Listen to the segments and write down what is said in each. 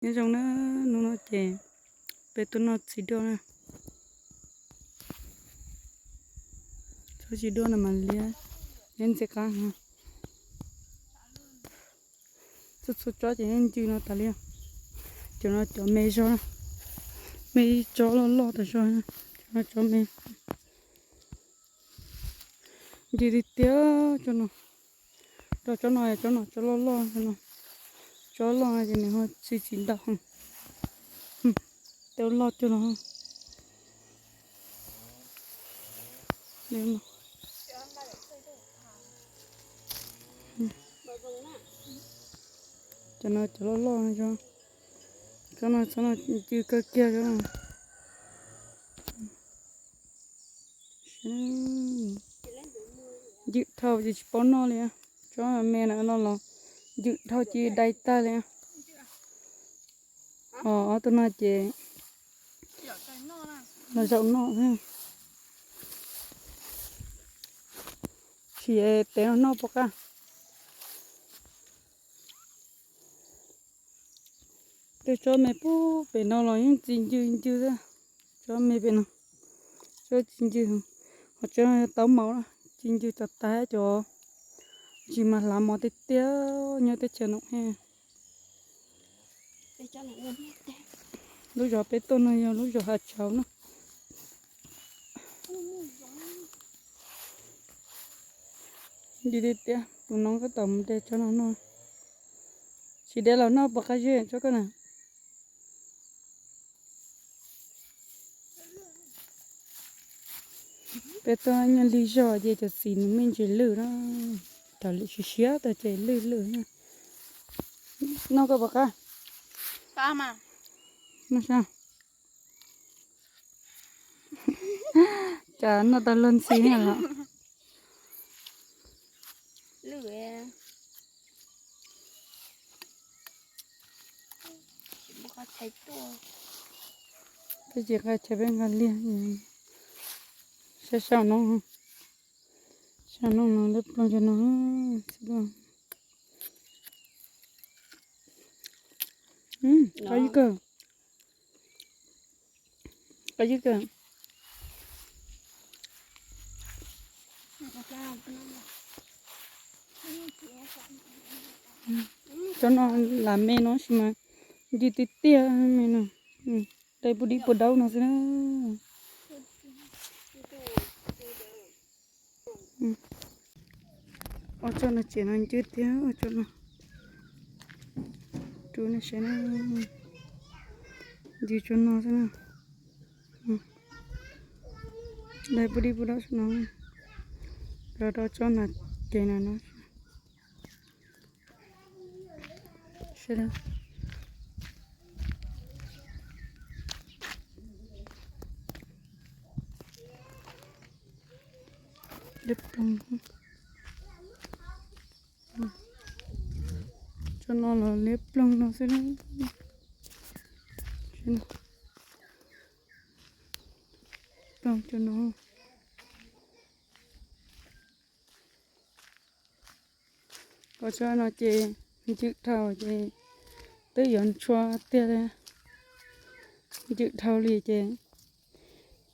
Nyob zoo na, hnub no ces peb tuaj noj txiv duaj na. Txhob tsis duaj no mas liab, liab ntxim qab no. Txhua txhua tsob ces yeej ncw no tas li. Cov no cov me zog na, me ib tsob loj loj tas zog, cov no tsob me. Ncw tiag tiag tsob no. Rau tsob no, tsob no tsob loj loj no. Tsob loj no ces nws ho txi tsis ntau. Tej loj cuag no. Cov no cov loj loj no. Tsob no tsob no ncw kawg kiag tsob no. Ncw dhau ces tsis paub noj li. Tsob me no no los ncw dhau ces dai tag li. Ho ob tug no ces los zaum noj. Sim tev no noj puas qab. Tej tsob me puag pem no los yeej txi ncw ncw xwb. Tsob me pem no, tsob txi ncw. Ho tsob taub maum txi ncw tas tas cov tsis mas hlav mov tiag tiag nyob teb chaws no. Lub zos peb tuaj no yog lub zos Hav Tshauv na. Ncw tiag tiag, tus no koj tau mus de tsob no noj. Tsis de los noj puas qab zeb tsob koj na. Peb tuaj nyob lig zog ces cov txiv nws me ntsis lwj na, thaum lwm siav siav tag ces lwj lwj na. Noj koj puas qab? Noj saib. Cas noj tau luag ntxhi na los. Peb tsis nqa chaw peb nqa liag. Saib saum no, saum no no liab ploog cov no. Qab ib kawg. Qab ib kawg. Cov no lam me no sis mas ncw tiag tiag me no. Dai puag dib puag daub no xwb na. Ob tsob no ces no ncw tiag tsob no. Rub nej saib na, ncw tsob no xwb na. Dai puag dib puag daub no. Los rau tsob no ces no no. Liab ploog. Tsob no los liab ploog no xwb. Ploog tsob no. Cov tsob no ces ncw dhau ces twb yuav ntshua tiag li. Ncw dhau li ces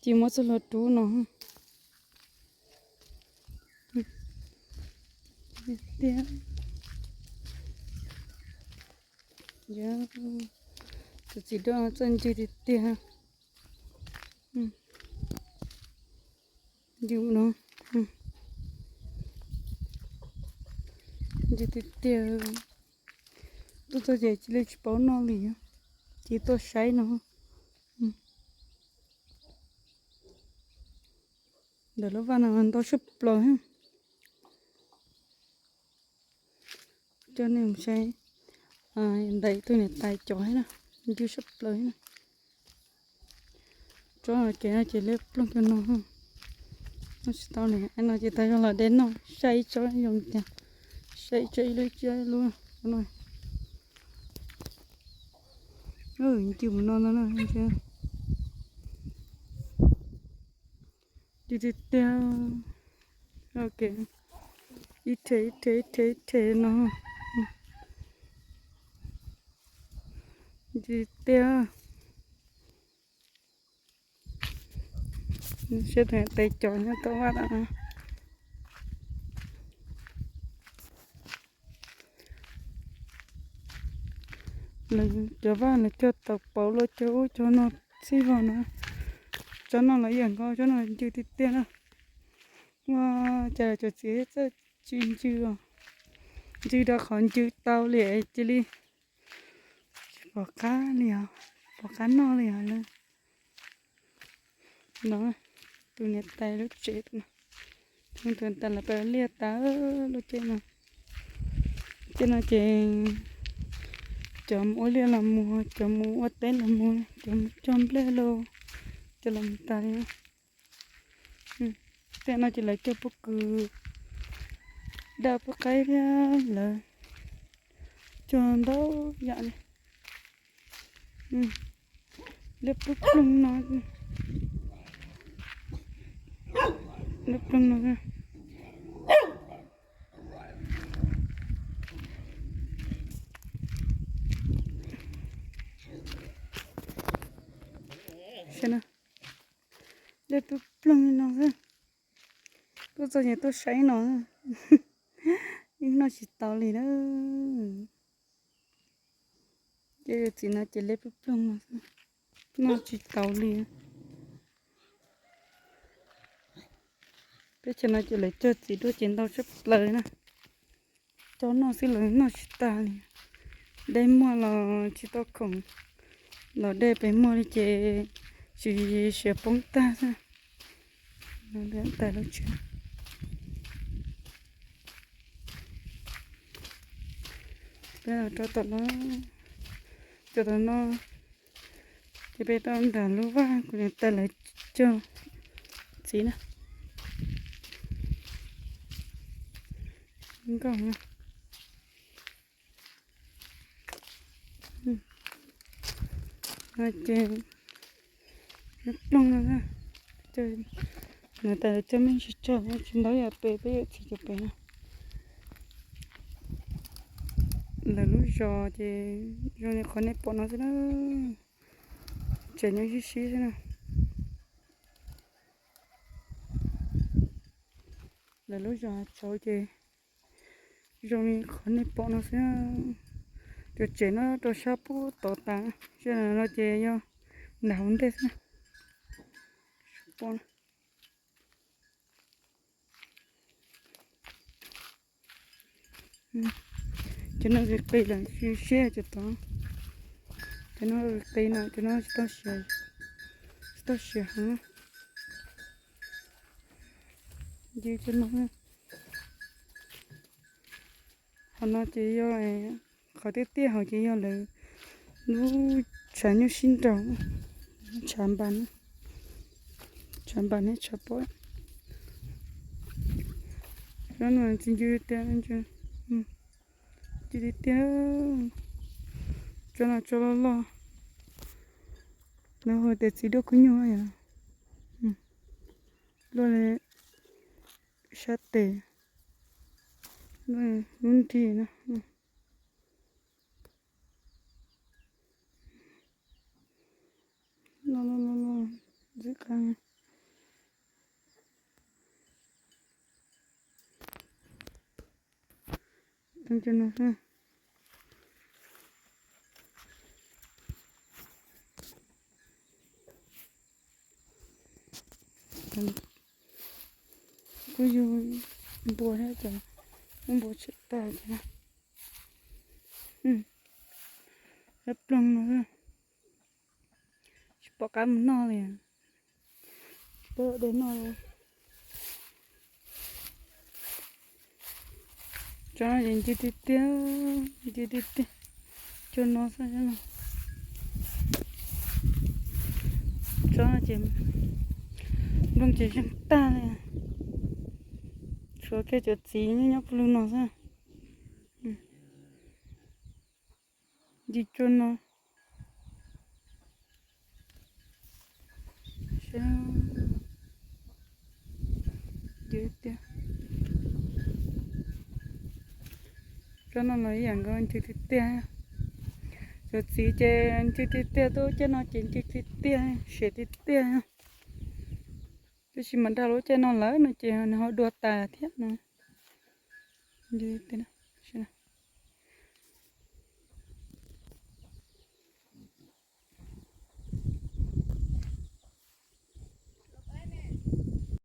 tsis muab txoj hlua rub no. Tiag, tus txiv duaj txawj ncw tiag tiag. Ncw no, ncw tiag tiag. Tuaj txog ces cia li tsis paub noj li, ces tuaj saib no. Ntawm lub vaj no ntau tshaj plaws. Coj nej mus saib ntawm tus niam tais cov na, ncw tshaj plaws na. Tsob no ces no ces liab ploog cov no. Noj tsis tau li, no ces tag zog los de noj, saib ib tsob zoo tiag, saib ib tsob ib lub ib lub no. Ncw mus no no na. Ncw tiag tiag. Ib rhe ib rhe ib rhe ib rhe no. Ntsis tiag. Siab tus niam tais cov nyob tom vaj tom no. Cov vaj lawv cog tau pauv los cog ub cog no txij vog no. Tsob no los ib yam nkaus, tsob no ncw tiag tiag na. Ua cas cov txiv txawj ncw os. Ncw rau qhov ncw tau li cia li pom qab li os, pom qab noj li os lawm. No, tus niam tais lub tsev, tus niam tais lawv pab liaj tas lub caij no. Caij no ces cov mus ua liaj los mus, cov mus ua teb los mus, cov mus cog nplej los, cov los mus tas li. Tej no ces lawv cog pob kws, daj pob qaib thiab lawv cog ntau yam li. Liab ploog ploog no, liab ploog no. Liab ploog ploog li no xwb. Tuaj txog ces tuaj saib no, yeej noj tsis tau li na. Ces txiv no ces liab ploog ploog no xwb, noj tsis tau li. Teb chaws no ces lawv cog txiv duaj ces ntau tshaj plaws na. Coj noj xwb los noj tsis tag li. Dej muag los tsis tau khoom, los dej pem muag li ces tsis siav poob tag xwb. Tais lub tsev. Peb los rau tom no, rau tom no, ces peb rau nram lub vaj kuv niam tais lawv cog txiv na. Nkauj na. Ces ploog no, niam tais lawv cog me ntsis tsog tsis ntau yam pem peb yawm txiv cov pem no. Lawv lub zos ces zoo li qhov nej pom no xwb na, tsev nyob sib sib xwb na. Lawv lub zos tsaus ces zoo li qhov nej pom no xwb. Cov tsev no rau sab pub tod tas, sab no ces yog nram hauv ntej xwb. Cov no qis qis lawm, siab cov tod. Cov no qis qis no, cov no tsis tau siav, tsis tau siav heev. Ces cov no, qhov no ces yog, qhov tiaj tiaj hauv ces yog lawv lub tshav nyuj sib nraus, tshav npas, tshav npas thiab tshav pob. Cov no tsis ncw tiag, ncw tiag tiag. Cov no tso loj loj, lawv hu tias txiv duaj kub nyuj yom. Luaj li sab tes, lub nrig na. Loj loj loj loj, ntxim qab. Cov no xwb. Kuj yug npua thiab ces muab npua tshem tag ces. Peb ploog no, tsis pom qab mus noj li, tsis pom de noj li. Tsob no ces ncw tiag tiag, ncw tiag tiag. Cov no xwb, tsob no ces nplooj ces zeeg tag li. Tshuav kiag cov txiv nyob pawg lug no xwb. Ncw tsob no. Ncw tiag. Tsob no los ib yam nkaus, ncw tiag tiag. Cov txiv ces ncw tiag tiag, tuaj lub caij no ces ncw tiag tiag, siav tiag tiag. Tab sis mas nrog lub caij no lawm no ces nws ho dua tas thiab no.